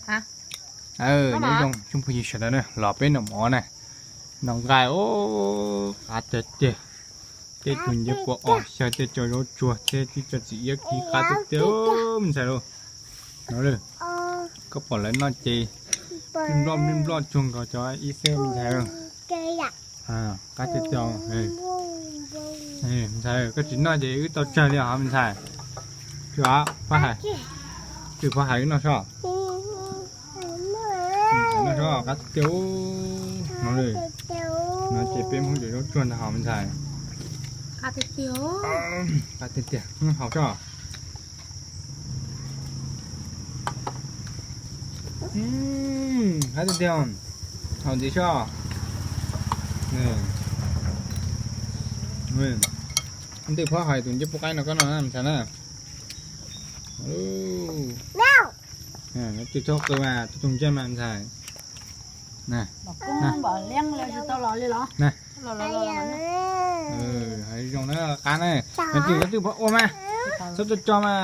Nyob zoo tsoom phooj ywg sawv daws na, los peb noj mov na, noj nqaij os, qab tiag tiag. Tej tus ncej puab os, xyaw tej cov zaub tsuag thiab tej cov txiv iab kiv qab tiag tiag me ntxhais lauj. No, koj pom lawv noj ces nploj nploj tsuag nkaus cov ib xwb me ntxhais. Qab tiag tiag. Ntxhais, koj tsis noj ces wb tau tsawg li os me ntxhais. Tsw, Phaj Hais, tsw Phaj Hais wb noj soj. Noj soj qab tiag tiag. No, no ces peb Hmoob cov zaub tsuag ntag hos me ntxhais. Qab tiag tiag, haus soj. Qab tiag tiag, haus ntxiv soj. Ntws Phaj Hais tus ncej puab qaib no koj noj na me ntxhais na. Tsis txhob qw mas, txhob tu ntsej mas me ntxhais. Zoo na, qab na, ntws cov twj pov ua mas, txhob tso tso mas.